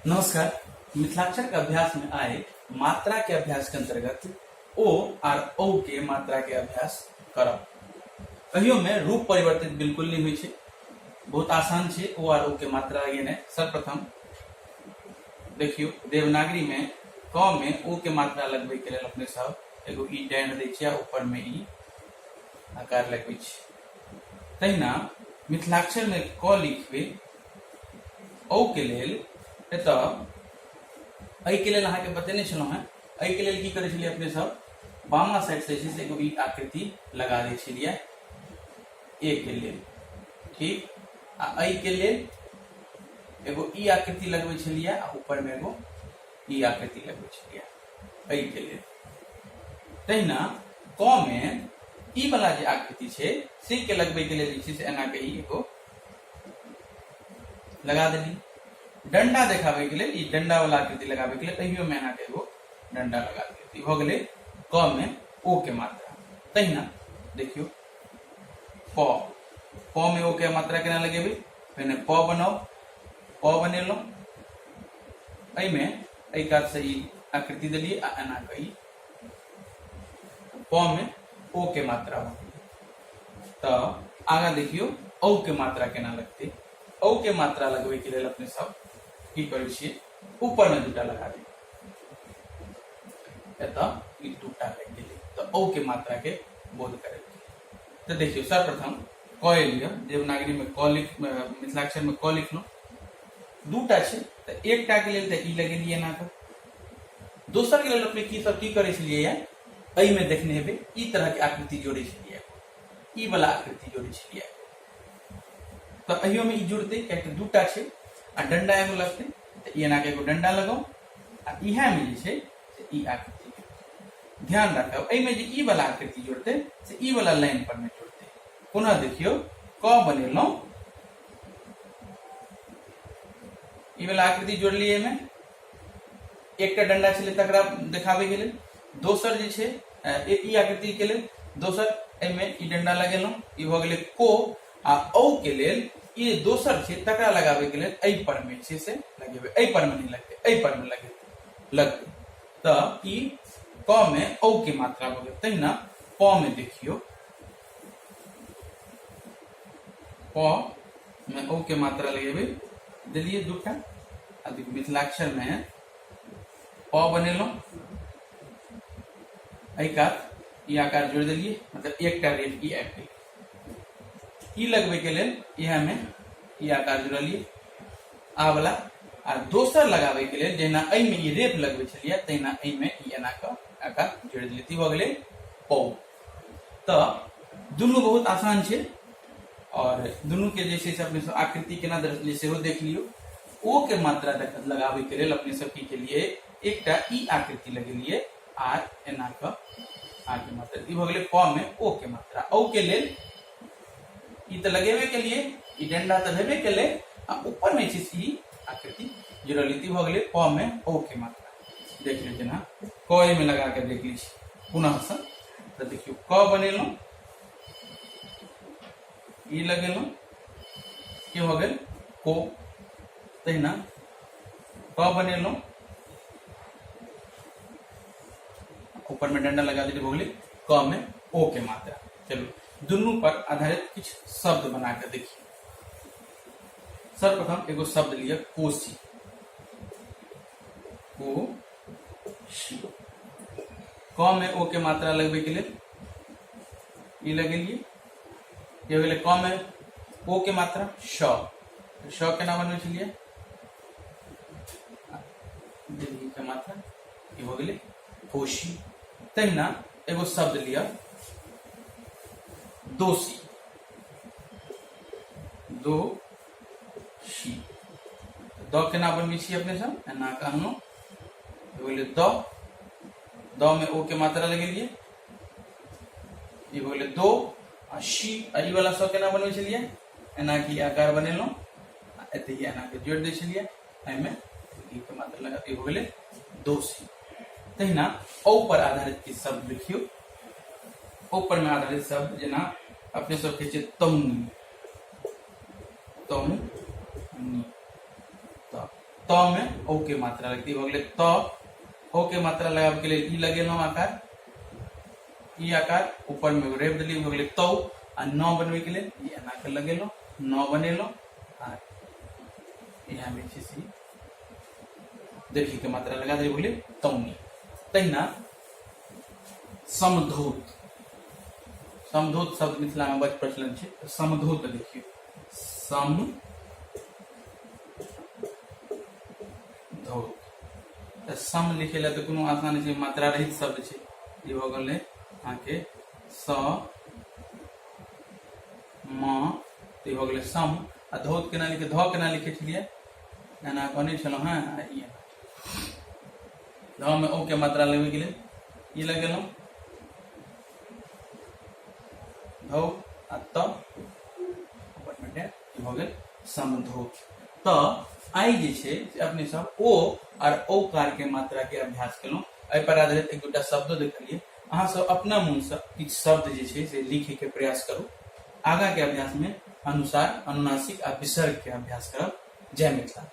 नमस्कार। मिथिलाक्षर के अभ्यास में आइ मात्रा के अभ्यास के अंतर्गत ओ आर औ के मात्रा के अभ्यास करब। कहियो में रूप परिवर्तित बिल्कुल नहीं होइ छै, बहुत आसान छै ओ आर ओ के मात्रा लगेनाइ। सर्वप्रथम देखियो देवनागरी में क में ओ के मात्रा लगबै के लेल अपने सब एगो ई डाँढ दै छियै आ ऊपर में ई आकार लगबै छियै। तहिना मिथिलाक्षर में क लिखबै औ के लेल, एतऽ एहिके लेल अहाँके बतेने छलहुँ हेँ। एहिके लेल की करै छलियै अपने सब, बामा साइड से जे छै से एगो ई आकृति लगा दै छलियै ए के लेल, ठीक। आ एहिके लेल एगो ई आकृति लगबै छलियै आ ऊपर में एगो ई आकृति लगबै छलियै एहिके लेल। तहिना क में ई वाला जे आकृति छै से के लगबै के लेल जे छै से एना के ई एगो लगा देली। डंडा देखाबै के लेल ई डंडा वाला आकृति लगाबै के लेल तहियो में एना के एगो डंडा लगा देली। ई भऽ गेलै क में ओ के मात्रा। तहिना देखियौ प, प में ओ के मात्रा केना लगेबै, पहिने प बनाउ, प बनेलहुँ, एहिमे एहि कात से ई आकृति देलियै आ एना के ई प में ओ के मात्रा भऽ गेलै। तऽ आगाँ देखियौ औ के मात्रा केना लगतै। औ के मात्रा लगबै के लेल अपने सब की करै छियै, ऊपर में दूटा लगा देबै, एतऽ ई दूटा लागि गेलै तऽ औ के मात्रा के बोध करै। तऽ देखियौ सर्वप्रथम क एलियै, देवनागरी में क लिख, मिथिलाक्षर में क लिखलहुँ, दूटा छै तऽ एकटा के लेल तऽ ई लगेलियै एना कऽ। दोसर के लेल अपने की सब की करै छलियै या एहिमे देखने हेबै ई तरह के आकृति जोड़ै छलियै, ई वाला आकृति जोड़ै छलियै। तऽ एहियो में ई जुड़तै कियाकि दूटा छै आ डंडा एगो लगतै, तऽ ई एना के एगो डंडा लगाउ आ इएह में जे छै से ई आकृति। ध्यान राखब एहिमे जे ई वाला आकृति जुड़तै से ई वाला लाइन पर नहि जुड़तै। पुनः देखियौ क बनेलहुँ, ई वाला आकृति जोड़लियै, एहिमे एकटा डंडा छलै तकरा देखाबै के लेल, दोसर जे छै ई आकृति के लेल दोसर एहिमे ई डंडा लगेलहुँ, ई भऽ गेलै को। आ औ के लेल ई दोसर छै तकरा लगाबै के लेल एहि पर मे छै से लगेबै, एहि पर मे नहि लगतै, एहि पर मे लगेतै लगतै। तऽ ई क में औ के मात्रा भऽ गेल। तहिना प में देखियौ, प में औ के मात्रा लगेबै, देलियै दूटा। आ देखियौ मिथिलाक्षर में प बनेलहुँ, एहि कात ई आकार जोड़ि देलियै, मतलब एकटा रेख ई आबि गेलै। ई लगबै के लेल इएह में ई आकार जोड़लियै आ वाला, आ दोसर लगाबै के लेल जहिना एहिमे ई रेप लगबै छलियै तहिना एहिमे ई एना कऽ आकार जोड़ि देलियै, ई भऽ गेलै पौ। तऽ दुनू बहुत आसान छै और दुनू के जे छै से अपने सब आकृति केना दर्शलियै सेहो देख लियौ। ओ के मात्रा लगाबै के लेल अपने सब की केलियै, एकटा ई आकृति लगेलियै आर एना कऽ आ के मात्रा, ई भऽ गेलै प में ओ के मात्रा। औ के लेल ई तऽ लगेबे केलियै, ई डंडा तऽ भेबे केलै आ ऊपर में छै ई आकृति जुड़ल, ई भऽ गेलै प में ओ के मात्रा। देख लियौ जेना क में लगा के देख लै छी पुनः से, तऽ देखियौ क बनेलहुँ, ई लगेलहुँ, ई भऽ गेल को। तहिना क बनेलहुँ, ऊपर में डंडा लगा देलियै, भऽ गेलै क में ओ के मात्रा। चलू दुनू पर आधारित किछु शब्द बना के देखिए। सर्वप्रथम एगो शब्द लिअ कोसी, कोसी, क में ओ के मात्रा लगबै के लेल ई लगेलियै, ई हो गेलै क में ओ के मात्रा। श, श केना बनबै छलियै, के मात्रा, ई हो गेलै कोशी। तहिना एगो शब्द लिअ दोषी, दोषी, द केना बनबै छी अपने सब, एना के अनलहुँ, गेलै द, the में ओ के मात्रा लगेलियै, ई हो गेलै दो। आ she, आ ई वाला स केना बनबै छलियै, एना के आकार बनेलहुँ, एते एना के जोड़ि दै छलियै, एहिमे ई के मात्रा लगा, ई हो गेलै दोषी। तहिना औ पर आधारित किछु शब्द देखियौ। औ पर में आधारित शब्द जेना अपने सब कहै छियै तौनी, तौनी, तऽ त में औ के मात्रा लगतै। भऽ गेलै त। औ के मात्रा लगाबऽ के लेल ई लगेलहुँ आकार, ई आकार, ऊपर में एगो रेप देलियै, भऽ गेलै तौ। आ न बनबै के लेल ई एना के लगेलहुँ, न बनेलहुँ, आ यहाँ जे छै से दीर्घी के मात्रा लगा देलियै, भऽ गेलै तौनी। तहिना समधौत। समधौत शब्द मिथिला में बड़ प्रचलन छै। समधौत देखियौ, सम धौत। तऽ सम लिखै लए तऽ कोनो आसान नहि छै, मात्रा रहित शब्द छै। ई भऽ गेलै अहाँके स म, तऽ ई भऽ गेलै सम। आ धौत केना लिखै, ध केना लिखै छलियै? एना कहने छलहुँ हेँ। आ ई एना ध मे ओ के मात्रा लगबै के लेल ई लगेलहुँ धौ, आ त ई भऽ गेल समधौत। तऽ आइ जे छै से अपने सब ओ आर औकार के मात्रा के अभ्यास केलहुँ। एहि पर आधारित एक दूटा शब्दो देखलियै। अहाँ सब अपना मोनसँ किछु शब्द जे छै से लिखे के प्रयास करू। आगाँ के अभ्यास में अनुसार, अनुनासिक आ विसर्ग के अभ्यास करब। जय मिथिला।